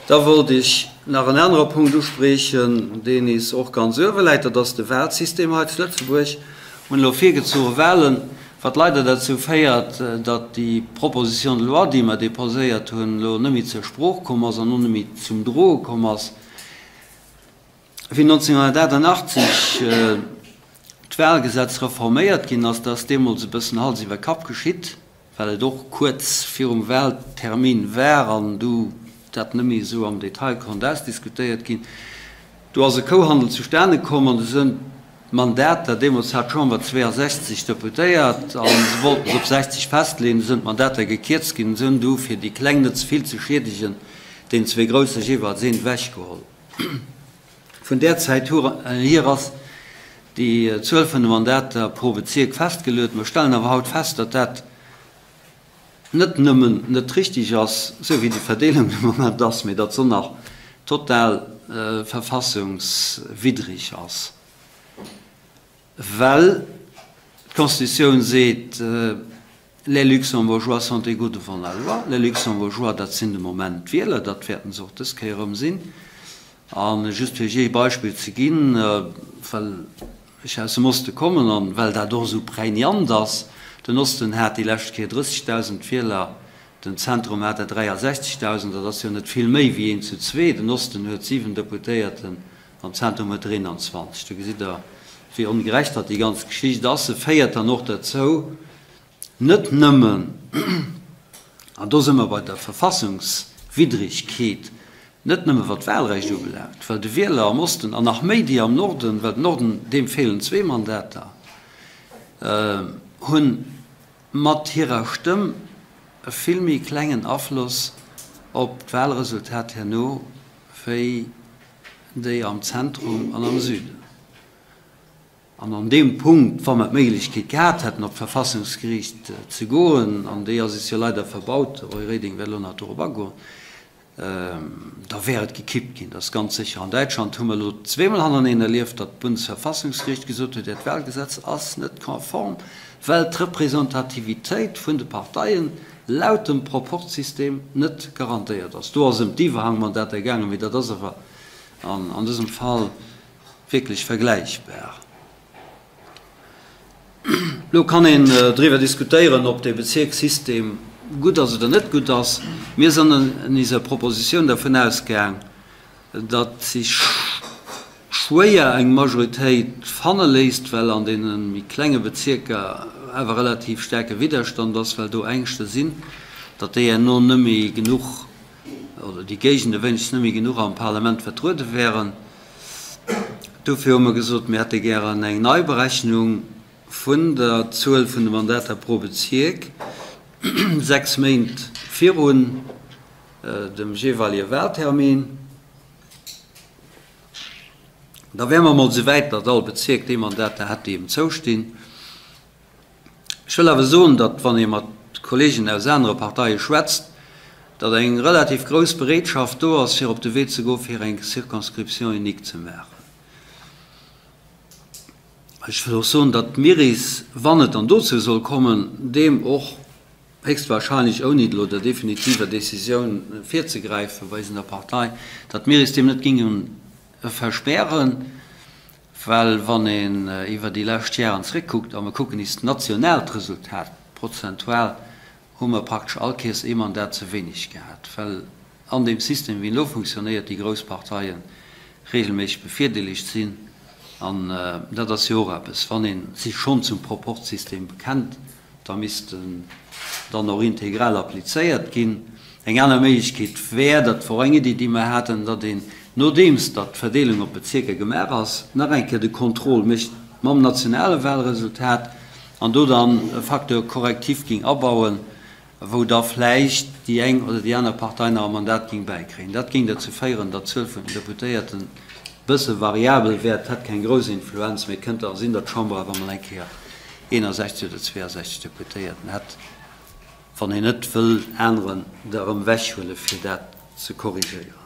Da wollt ech nach en anere Punkt uspriechen, deen is och ganz uewe läit, dat ass de Wahlsystem hei zu Lëtzebuerg. Mir hunn elo virgezuche Wahlen, wat leider derzou féiert, datt déi Proposition de loi, déi mer déposéiert hunn, elo net méi zur Sprooch komm ass an och net méi zum Droe komm ass. Wéi 1988 d'Wahlgesetz reforméiert ginn ass, dat ass deemools e bëssen Hals iwwer Kapp geschitt, well et och kuerz virum Wahltermin war an du dat net méi esou am Detail konnt ausdiskutéiert ginn. Do ass e Kouhandel zustane komm an du sënn d'Mandater, deemools hat d'Chamber 62 Deputéiert a se wollten se op 60 festleeën, du sënn d'Mandater gekierzt ginn an se hunn du, fir déi Kleng net ze vill ze schiedegen, deenen zwee Grousse jeeweils eent ewechgeholl. Vun där Zäit hier ass déi Zuel vun de Mandater pro Bezierk festgeluet. Mer stellen awer haut fest, datt dat net nëmmen net richtig ass, esou wéi déi Verdeelung de Moment ass, mee datt se och nach total verfassungswiddrig ass, well d'Constitutioun seet, Les Luxembourgeois sont égaux devant la loi. Les Luxembourgeois, dat sinn de Moment d'Wieler, dat wäerten se och dës Kéier erëm sinn. A just fir Iech ee Beispill ze ginn, well ech aus dem Oste kommen an well dat och esou prégnant ass, Den Osten hat déi lescht Kéier 30.000 Wieler, den Zentrum hat der 63.000, dat ass jo net vill méi wéi een zu zwee. Den Osten huet 7 Deputéierten an Zentrum huet der 21. Do gesitt Der, wéi ongerecht datt déi ganz Geschicht ass. Se féiert dann och derzou, Net nëmmen, an do si mer bei der Verfassungswiddrigkeet, net nëmme wat d'Wahlrecht ubelaangt, well de Wieler am Osten, an nach méi déi am Norden, well den Norden, deem feelen zwee Mandater, hu mat hirer Stëmm e vill méi klengen Afloss op d'Wahlresultat herno wéi déi am Zentrum an am Süden. An an deem Punkt, wa mer d'Méiglechkeet gehat hätten, op d'Verfassungsgeriicht ze goen, an déi ass is jo leider verbaut, de Roy Reding wäert elo nach dorop agoen, da wär et gekippt ginn, dat ass ganz sécher. An Däitschland hu mer elo zweemol hannereneen erlieft, datt d'Bundesverfassungsgericht gesot huet, Äert Wahlgesetz ass net konform, well d'Representativitéit vun de Parteien laut dem Proporzsystem net garantéiert ass. Do ass ëm d'Iwwerhangmandater gaangen, mee dat ass awer an dësem Fall wierklech vergläichbar. Elo kann een driwwer diskutéieren, ob dee Bezierkssystem gutt ass oder net gutt ass. Mir sinn an eiser Propositioun dervun ausgaang, datt sech schwéier eng Majoritéit fanne léisst, well an deene méi klenge Bezierker awer relativ staarke Widderstand ass, well do Ängschte sinn, datt déi herno net méi genuch oder déi Géigende wéinstens net méi genuch am Parlament vertruede wären. Dofir hu mer gesot, mir hätte gären eng Neiberechnung vun der Zuel vun de Mandater pro Bezierk 6 Méint virun dem jeeweilige Wahltermin. Da wäre mer emol esou wäit, datt all Bezierk déi Mandater hätt, déi em zoustinn. Ech wëll awer soen, datt, wann ee mat Kollegen aus anere Parteie schwätzt, datt eng relativ grouss Bereetschaft do ass, fir op de Wee ze goen, fir eng Circonscription unique ze maachen. Ech wëll och soen, datt d'Miris, wann et dann dozou soll kommen, deem och héchstwahrscheinlech, ouni elo der definitiver Décisioun virzegräifen bei eis an der Partei, datt d'Miris deem net géinge verspären. Well wann een iwwer déi lescht Jaren zréckkuckt, a mer kucken is d'nationaalt Resultat prozentual, hu mer praktesch all Kees ee Mandat ze wéineg gehat, well an deem System, wéi en elo funktionéiert, déi grouss Parteie regelméisseg bevirdeelegt sinn. An dat ass jo och eppes, wann ee sech schonn zum Proporzsystem bekennt, da misst en dann och integral applizéiert ginn. Eng aner Méiglechkeet wär, dat wor eng Iddi, déi mer haten, datt een, nodeems datt d'Verdeelung op Bezierker gemaach ass, nach eng Kéier de Contrôle mécht mam nationale Wahlresultat an do dann e Facteur correctif géing abauen, wou da vläicht déi eng oder déi aner Partei nach e Mandat géing bäikréien. Dat géing derzou féieren, datt d'Zuel vun den Deputéierten e bësse variabel wär. Et hätt keng grouss Influenz, mee et kënnt da sinn, datt d'Chamber awer emol eng Kéier 61 oder 62 Deputéierten hätt, wann een net wëll aneren der erëm ewechhuelen, fir dat ze korrigéieren.